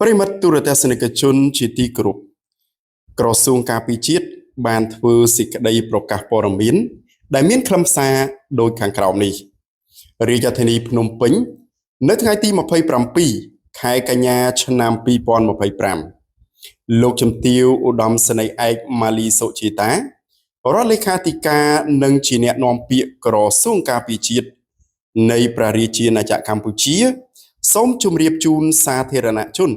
ប្រិយមិត្តទូរទស្សនិកជនជាទីគោរពក្រសួងការពារជាតិបានធ្វើសេចក្តីប្រកាសព័ត៌មាន ដែលមានខ្លឹមសារដូចខាងក្រោមនេះរាជធានីភ្នំពេញ នៅថ្ងៃទី27ខែកញ្ញាឆ្នាំ2025លោកជំទាវឧត្តមសេនីយ៍ឯកម៉ាលីសុជាតារដ្ឋលេខាធិការនិងជាអ្នកនាំពាក្យក្រសួងការពារជាតិនៃព្រះរាជាណាចក្រកម្ពុជា សូមជម្រាបជូនសាធារណជន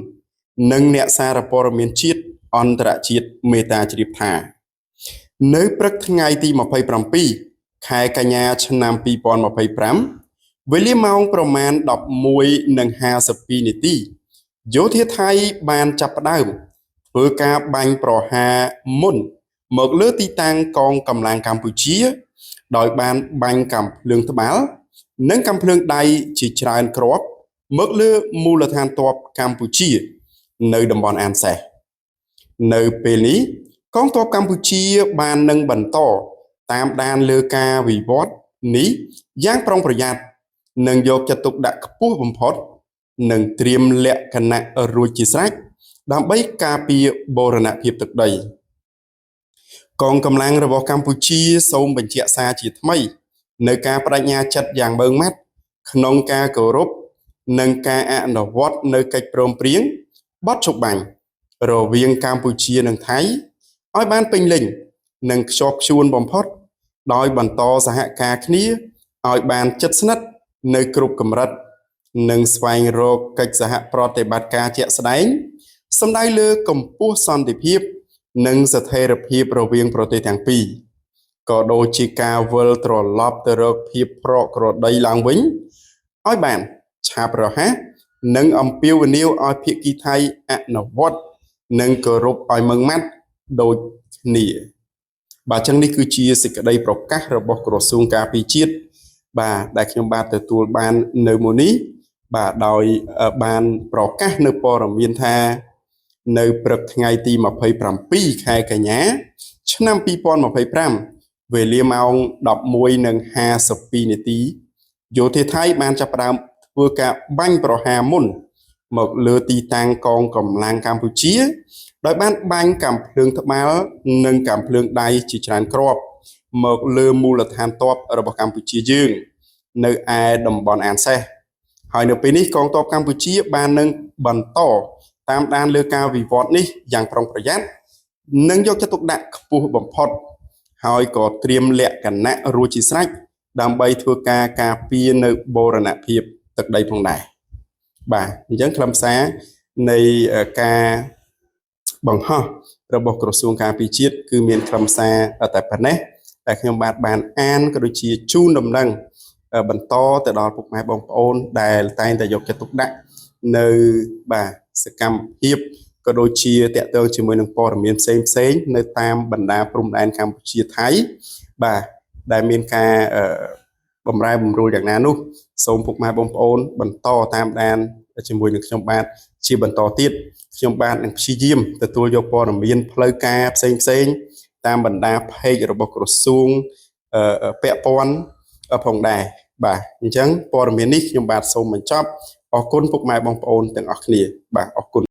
និងអ្នកសារព័ត៌មានជាតិអន្តរជាតិមេត្តាជ្រាបថា នៅព្រឹកថ្ងៃទី27ខែកញ្ញាឆ្នាំ2025វេលាម៉ោងប្រមាណ11:52នាទីយោធាថៃបានចាប់ផ្ដើមធ្វើការបាញ់ប្រហារមុនមកលើទីតាំងកងកម្លាំងកម្ពុជា ដោយបានបាញ់កាំភ្លើងត្បាល់និងកាំភ្លើងដៃជាច្រើនគ្រាប់មកលើមូលដ្ឋានទ័ពកម្ពុជា នៅតំបន់អានសេះនៅពេលនេះកងទ័ពកម្ពុជាបាននឹងបន្តតាមដានលើការវិវត្តនេះយ៉ាងប្រុងប្រយ័ត្ននិងយកចិត្តទុកដាក់ខ្ពស់បំផុតនិងត្រៀមលក្ខណៈរួចជាស្រេចដើម្បីការពារបូរណភាពទឹកដី កងកម្លាំងរបស់កម្ពុជាសូមបញ្ជាក់សារជាថ្មី នៅការបដិញ្ញាចិត្តយ៉ាងម៉ឺងម៉ាត់ក្នុងការគោរពនិងការអនុវត្តនៅកិច្ចព្រមព្រៀងបទឈប់បាញ់រវាងកម្ពុជានិងថៃឲ្យបានពេញលេញនិងខ្ជាប់ខ្ជួនបំផុត ដោយបន្តសហការគ្នាឲ្យបានជិតស្និទ្ធនៅគ្រប់កម្រិត និងស្វែងរកកិច្ចសហប្រតិបត្តិការជាក់ស្ដែងសម្ដៅលើកម្ពស់សន្តិភាព និងស្ថិរភាពរវាងប្រទេសទាំងពីរក៏ដូចជាការវិលត្រឡប់ទៅរកភាពប្រក្រតីឡើងវិញឲ្យបានឆាប់រហ័សនិងអំពាវនាវឲ្យភាគីថៃអនុវត្តនិងគោរពឲ្យម៉ឺងម៉ាត់ដូចគ្នាបាទអញ្ចឹងនេះគឺជាសេចក្តីប្រកាសរបស់ក្រសួងការពារជាតិបាទដែលខ្ញុំបាទទទួលបាននៅមុននេះបាទដោយបានប្រកាសនៅព័ត៌មានថា នៅព្រឹកថ្ងៃទី27ខែកញ្ញា ឆ្នាំ2025វេលាម៉ោង11:52នាទីយោធាថៃបានចាប់ផ្ដើមធ្វើការបាញ់ប្រហារមុន មកលើទីតាំងកងកម្លាំងកម្ពុជា ដោយបានបាញ់កាំភ្លើងត្បាល់និងកាំភ្លើងដៃជាច្រើនគ្រាប់មកលើមូលដ្ឋានទ័ពរបស់កម្ពុជាយើង នៅឯតំបន់អានសេះហើយនៅពេលនេះកងទ័ពកម្ពុជាបាននឹងបន្តតាមដានលើការវិវត្តនេះយ៉ាងប្រុងប្រយ័ត្ននិងយកចិត្តទុកដាក់ខ្ពស់បំផុត ហើយក៏ត្រៀមលក្ខណៈរួចជាស្រេចដើម្បីធ្វើការការពារនៅបូរណភាពទឹកដីផងដែរបាទអញ្ចឹងខ្លឹមសារនៃការបង្ហោះរបស់ក្រសួងការពារជាតិគឺមានខ្លឹមសារតែប៉ុណ្ណេះតែខ្ញុំបាទបានអានក៏ដូចជាជូនដំណឹងបន្តទៅដល់ពុកម៉ែបងប្អូនដែលតែងតែយកចិត្តទុកដាក់នៅបាទសកម្មភាពក៏ដូចជាតកតងជាមួយនឹងព័ត៌មានផ្សេងផ្សេងនៅតាមបណ្ដាព្រំដែនកម្ពុជាថៃបាទដែលមានការបំរែបំរួលយ៉ាងណានោះសូមពុកម៉ែបងប្អូនបន្តតាមដានជាមួយនឹងខ្ញុំបាទជាបន្តទៀតខ្ញុំបាទនឹងព្យាយាមទទួលយកព័ត៌មានផ្លូវការផ្សេងផ្សេងតាមបណ្ដា page របស់ក្រសួងពាក់ព័ន្ធផងដែរបាទអញ្ចឹងព័ត៌មាននេះខ្ញុំបាទសូមបញ្ចប់អរគុណពុកម៉ែបងប្អូនទាំងអស់គ្នាបាទអរគុណ។